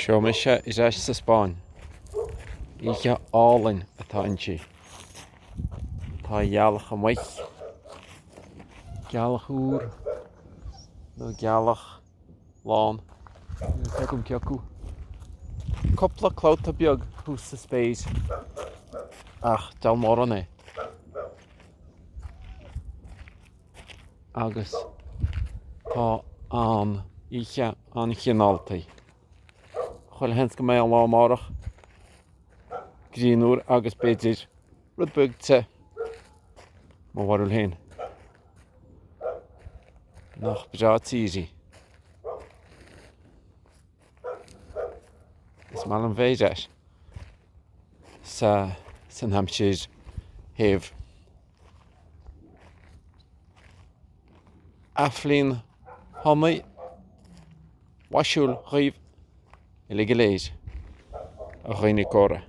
Seo mise ar ais sa Spáinn. Oíche álainn atá inti. Tá an ghealach amuigh. Gealach úr nó gealach lán. Níl a fhios agam cé acu. Cúpla clabhta beag thuas sa spéir ach deabhal mórán é. Agus tá an oíche an-chineálta. Chuile sheans go mbeidh an lá amárach grianmhar agus b'fhéidir rud beag te, mo bharúil féin. Nach breá tír í. Is maith liom bheith ar ais sa san aimsir shéimh. Athbhliain shona mhaisiúil dhaoibh uilig go léir, a dhaoine córa.